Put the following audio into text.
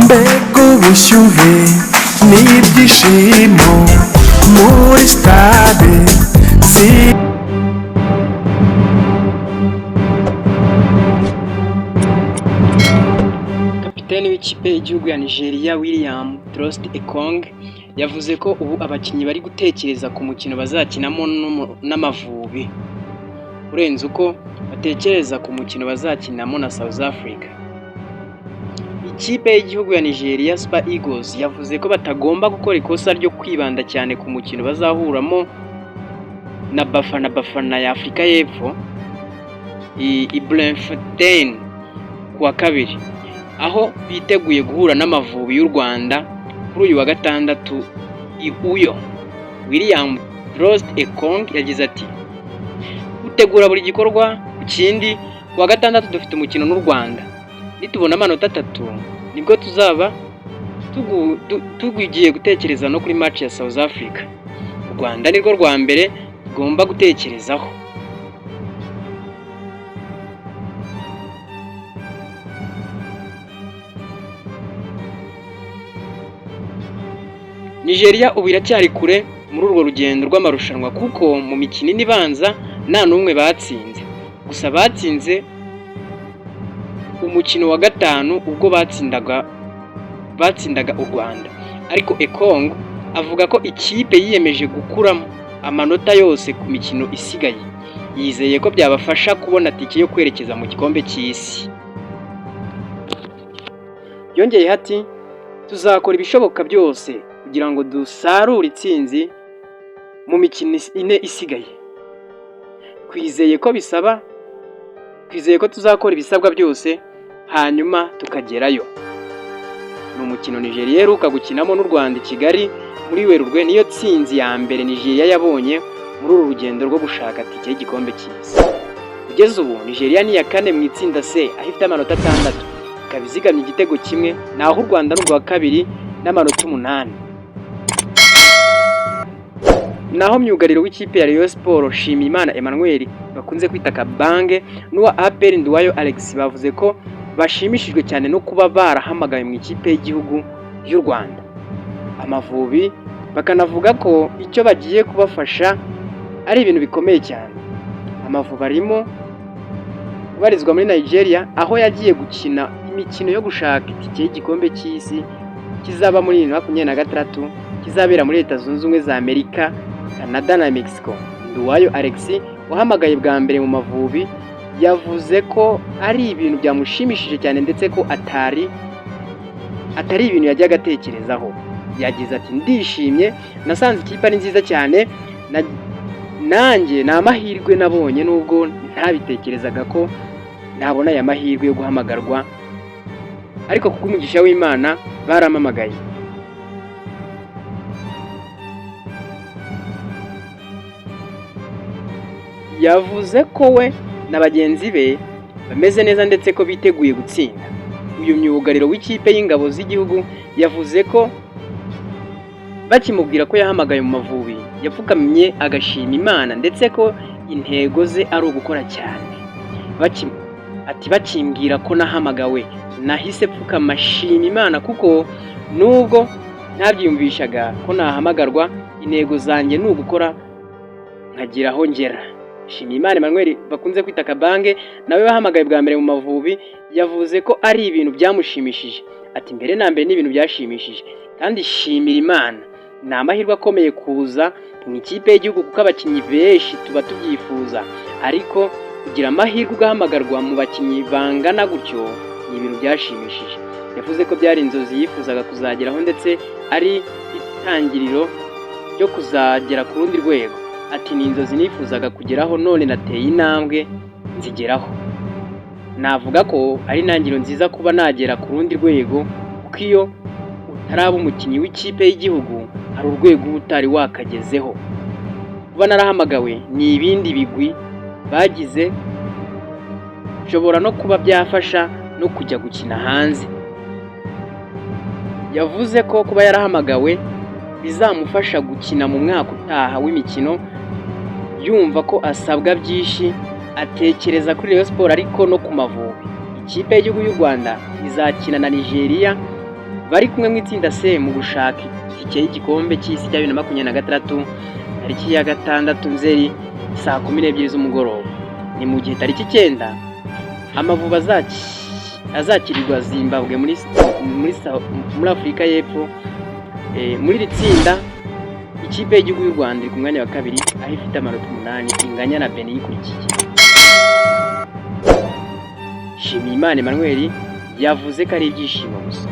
Mbega ubushyuhe n'ibyishimo muri stade si Kapiteni w'ikipe y'igihugu ya Nigeria, William Troost Ekong, yavuze ko ubu abakinnyi bari gutekereza ku mukino bazakinamo n'Amavubi urenze uko batekereza ku mukino bazakinamo na South Africa. Ikipe y'igihugu ya Nigeria, Super Eagles, yavuze ko batagomba gukora ikosa ryo kwibanda cyane ku mukino bazahuramo na Bafana Bafana ya Afurika y'Epfo i Bloemfontein ku wa kabiri, aho biteguye guhura n'Amavubi y'u Rwanda kuri uyu wa gatandatu i Uyo. William Troost Ekong yagize ati: "Gutegura buri gikorwa ku kindi. Ku wa gatandatu dufite umukino n'u Rwanda. Nitubona amanota 3 nibwo tuzaba tugiye gutekereza no kuri match ya South Africa. U Rwanda nirwo rwa mbere tugomba gutekerezaho." Nigeria ubu iracyari kure muri urwo rugendo rw'amarushanwa, kuko mu mikino ine ibanza nta n'umwe batsinze. Gusa batsinze umukino wa gatanu ubwo batsindaga u Rwanda. Ariko Ekong avuga ko ikipe yiyemeje gukuramo amanota yose ku mikino isigaye, yizeye ko byabafasha kubona tike yo kwerekeza mu gikombe cy'isi. Yongeyeho ati: "Tuzakora ibishoboka byose kugira ngo dusarure intsinzi mu mikino 4 isigaye. Twizeye ko tuzakora ibisabwa byose hanyuma tukagerayo." Ni umukino Nigeria iheruka gukinamo n'u Rwanda i Kigali muri Werurwe. Niyo tsinzi ya mbere Nigeria yabonye muri uru rugendo rwo gushaka tike y'igikombe cy'isi. Kugeza ubu Nigeria ni iya kane mu itsinda C, aho ifite amanota 6, ikaba izigamye igitego kimwe, naho u Rwanda ni urwa kabiri n'amanota 8. Naho myugariro w'ikipe ya Rayon Sports, Nshimiyimana Emmanuel bakunze kwita Kabange, n'uwa APR, Nduwayo Alex, bavuze ko bashimishijwe cyane no kuba barahamagawe mu ikipe y'igihugu y'u Rwanda Amavubi, bakanavuga ko icyo bagiye kubafasha ari ibintu bikomeye cyane. Amavubi arimo kubarizwa muri Nigeria, aho yagiye gukina imikino yo gushaka itike y'igikombe cy'isi kizaba muri 2026, kizabera muri Leta Zunze Ubumwe za Amerika, Canada na Mexico. Nduwayo Alex wahamagaye bwa mbere mu Mavubi yavuze ko ari ibintu byamushimishije cyane, ndetse ko atari ibintu yajyaga atekerezaho. Yagize ati: "Ndishimye, nasanze ikipe ari nziza cyane, nanjye ni amahirwe nabonye, nubwo ntabitekerezaga ko nabona aya mahirwe yo guhamagarwa, ariko kubw'umugisha w'Imana barampamagaye." Yavuze ko we na bagenzi be bameze neza, ndetse ko biteguye gutsinda. Uyu myugariro w'ikipe y'ingabo z'igihugu yavuze ko bakimubwira ko yahamagaye mu Mavubi yapfukamye agashima Imana, ndetse ko intego ze ari ugukora cyane. Ati: "Bakimbwira ko nahamagawe nahise pfukama shima Imana, kuko nubwo ntabyiyumvishaga ko nahamagarwa, intego zanjye ni ugukora nkagira aho ngera." Nshimiyimana Emmanuel bakunze kwita Kabange, nawe wahamagaye bwa mbere mu Mavubi, yavuze ko ari ibintu byamushimishije. Ati: "Mbere na mbere ni ibintu byashimishije kandi shimira Imana. Ni amahirwe akomeye kuza mu ikipe y'igihugu, kuko abakinnyi benshi tuba tubyifuza, ariko kugira amahirwe ugahamagarwa mu bakinnyi bangana gutyo ni ibintu byashimishije." Yavuze ko byari inzozi yifuzaga kuzageraho, ndetse ari itangiriro ryo kuzagera ku rundi rwego. Ati: "Ni inzozi nifuzaga kugeraho, none nateye intambwe nzigeraho. Navuga ko ari intangiriro nziza kuba nagera ku rundi rwego, kuko iyo utaraba umukinnyi w'ikipe y'igihugu hari urwego uba utari wakagezeho. Kuba narahamagawe ni ibindi bigwi bagize, bishobora no kuba byafasha no kujya gukina hanze." Yavuze ko kuba yarahamagawe bizamufasha gukina mu mwaka utaha w'imikino, yumva ko asabwa byinshi, atekereza kuri Rayon Sports ariko no ku Mavubi. Ikipe y'igihugu y'u Rwanda izakina na Nigeria. Bari kumwe mu itsinda C mu gushaka itike y'igikombe cy'isi cya 2026, tariki ya 6 Nzeri saa 12 z'umugoroba. Ni mu gihe tariki 9 Amavubi azakirirwa Zimbabwe muri Afurika y'Epfo. Muri iri tsinda, ikipe y'igihugu y'u Rwanda iri ku mwanya wa kabiri, aho ifite amanota 8, inganya na Benin iyikurikiye. Nshimiyimana Emmanuel yavuze ko ari ibyishimo gusa.